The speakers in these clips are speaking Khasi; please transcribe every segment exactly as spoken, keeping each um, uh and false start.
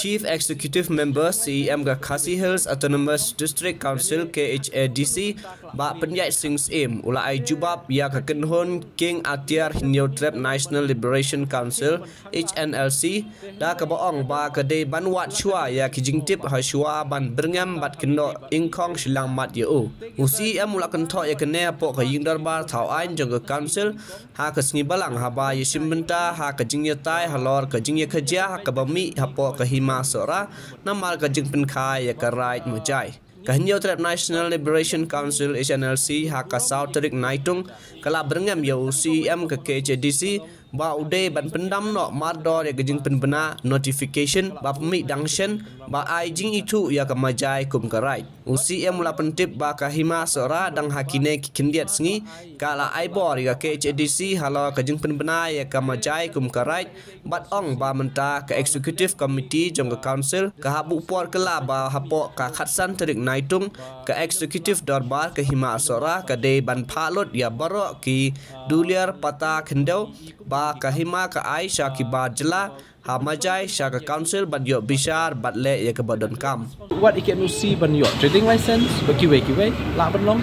Chief Executive Member C E M ka Khasi Hills Autonomous District Council K H A D C, Bah Pynïaid Sing Syiem, u la ai jubab ïa ka kynhun King Atiar Hynñiewtrep National Liberation Council H N L C, da kaba ong ba ka dei ban wad shuwa ïa ki jingtip ha shuwa ban byrngem bad kynnoh ingkhong shiliang mat ïa u. U C E M u la kynthoh ïa kane hapoh ka ïing dorbar thaw aiñ jong ka council, ha ka sngi Balang haba ïashim bynta ha ka jingïatai halor ka jingïakajia ha kaba mih hapoh ka Hima Sohra namar ka jingpynkha ïa ka Raid Majai. Ka Hynñiewtrep National Liberation Council H N L C ha ka saw tarik Naitung ka la byrngem ïa u C E M ka K H A D C ba u dei ban pyndam noh mardor ïa ka jingpynbna notification ba pynmih dang shen ba ai jingithuh ïa ka Majai kum ka Raid. U C E M u la pyntip ba ka Hima Sohra dang ha kine ki khyndiat sngi ka la ai bor ïa ka K H A D C halor ka jingpynbna ïa ka Majai kum ka Raid, bad ong ba mynta ka Executive Committee jong ka Council ka hap buh por kylla ba hapoh ka khatsan tarik Naitung ka Executive Dorbar ka Hima Sohra ka dei ban phah lut ïa baroh ki dulir pata khyndew ba ka Hima ka ai sha ki bar jylla ha Majai sha ka Council ban ïoh bishar bad leh ïa kaba donkam. Wat i ki N O C ban ïoh trading license ba kiwei kiwei lah ban long.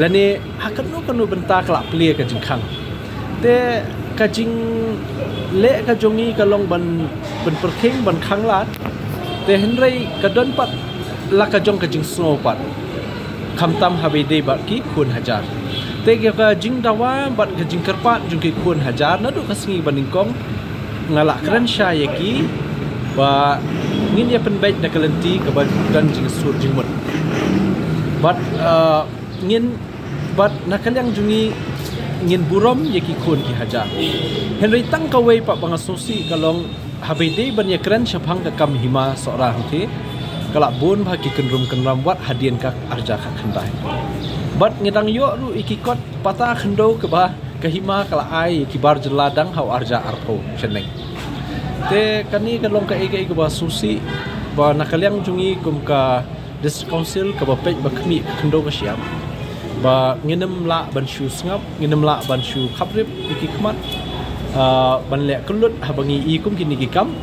Lane ha kano kano bynta ka la plie ka jingkhang. Te ka jingleh ka jong ngi ka long ban, ban pyrkhing ban khanglad. Te hynrei ka don pat la ka jong ka jingsngew pat, khamtam haba ïadei bad ki khun hajar. Te ka jingdawa bad ka jingkyrpad jong ki khun hajar naduh ka sngi ba nyngkong nga la kren shai ïa ki ba ngin ïa pynbeit na ka lynti kaba don jingsuk jingmut. Bad, uh, ngin, bad na ka liang jong ngi ngin burom ïa ki khun ki hajar. Hynrei tang kawei pat ba nga sngewsih ka long haba ïadei ban ïakren shaphang ka kam Hima Sohra hangtei ka la bun bha ki kynrum kynram wat hadien ka arhajar khatkhyndai. Bad ngi dang ïoh ruh ïa ki kot pata khyndew kaba ka Hima ka la ai ïa ki bar jylla dang ha u arhajar arphew shaneng. Te kane ka long kaei kaei kaba sngewsih ba na ka liang jong ngi kum ka District Council kaba peit ba khmih ka khyndew ka shyiap ba ngin ym lah ban shu sngap, ngin ym lah ban shu khaprip ïa ki khmat, ah, ban leh kyllut haba ngi i kum kine ki kam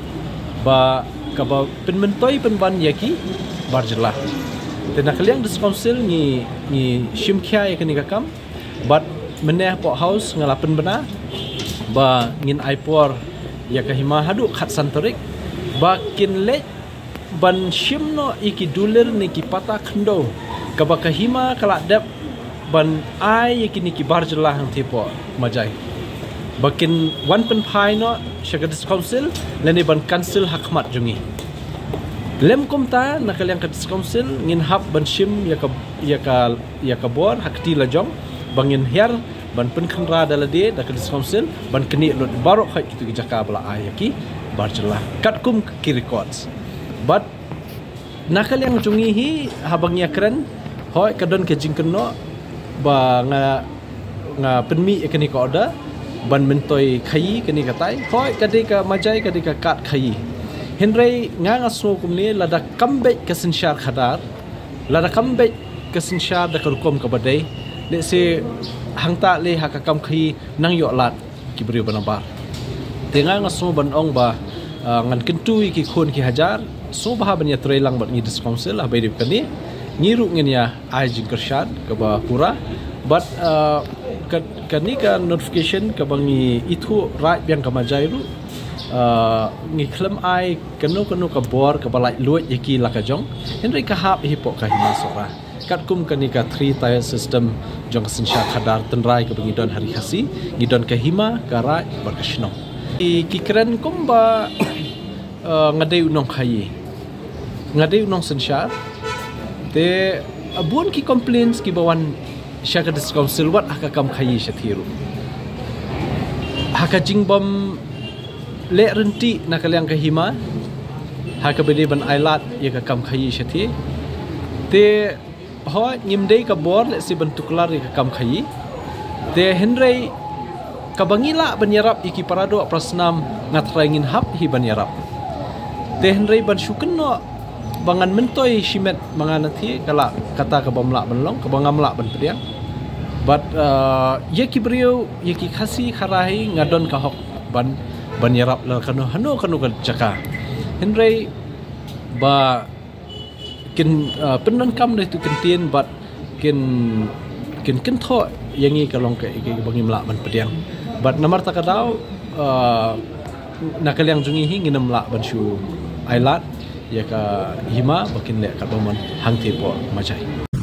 ba kaba pynmyntoi pynban ïa ki bar jylla. Te na ka liang District Council ngi, ngi shim khia ïa kane ka kam. Bad mynne hapoh House nga la pynbna ba ngin ai por ïa ka Hima haduh khatsan tarik ba kin leit ban shim noh ïa ki dulir ne ki pata khyndew kaba ka Hima ka la dep ban ai ïa kine ki bar jylla hangtei hapoh Majai ba kin wan pynphai noh sha ka District Council lane ban cancel ha khmat jong ngi. Lym kumta na ka liang ka District Council ngin hap ban shim ïa ka, ïa ka, ïa ka bor ha kti lajong ba ngin hiar ban pynkhynra da lade da ka District Council ban knieh lut baroh khoit kito ki jaka ba la ai ïa ki bar jylla katkum ki records. Bad na ka liang jong ngi hi haba ngi ïakren, hooid ka don ka jingkynnoh ba nga, nga pynmih ïa kane ka order ban myntoi khaïi kane katai. Hooid ka dei ka Majai ka dei ka kad khaïi. Hynrei nga, nga sngew kumne lada kam beit ka synshar khadar, lada kam beit ka synshar da ka rukom kaba dei, lehse hangta lei ha ka kam khaïi nang ïoh lad ki briew ba nabar. Te nga, nga sngew ban ong ba, ah, ngan kyntu ïa ki khun ki hajar, sngewbha ban ïatreilang bad ngi District Council haba ïadei bad kane. Ngi ruh ngin ïa ai jingkyrshan kaba pura bad, ah, ka, kane ka notification kaba ngi ithuh raid biang ka Majai ruh, ah, ngi khlem ai kano kano ka bor kaba laitluid ïa ki la ka jong, hynrei ka hap hi hapoh ka Hima Sohra. Katkum kane ka three tier system jong ka synshar khadar tynrai kaba ngi don ha Ri Khasi, ngi don ka Hima, ka Raid bad ka Shnong. Ki, ki kren kumba, eh, nga dei u nongkhaïi, nga dei u nongsynshar. Te, eh, bun ki complaints kiba wan sha ka District Council wat ha ka kam khaïi shathie ruh, ha ka jingbym leh ryntih na ka liang ka Hima ha kaba dei ban ailad ïa ka kam khaïi shathie. Te hooid ngim dei ka bor lehse ban tuklar ïa ka kam khaïi. Te hynrei kaba ngi lah ban ïarap ïa ki paradoh parasnam nga trai ngin hap hi ban ïarap. Te hynrei ban shu kynnoh ba ngan myntoi shimet ma nga nathie ka lah kata kabym lah ban long, kaba ngam lah ban pdiang. Bad, uh, ïa ki briew, ïa ki Khasi Khara hi nga don ka hok ban, ban ïarap la kano, hano kano ka jaka. Hynrei ba kin, uh, pyndonkam da itu kyntien bad kin, kin kynthoh ïa ngi ka long ka, ka, ba ngim lah ban pdiang. Bad namar ta ka daw, uh, na ka liang jong ngi hi ngin ym lah ban shu ai lad ïa ka hima ba kin leh katba mon hangtei por. Majai.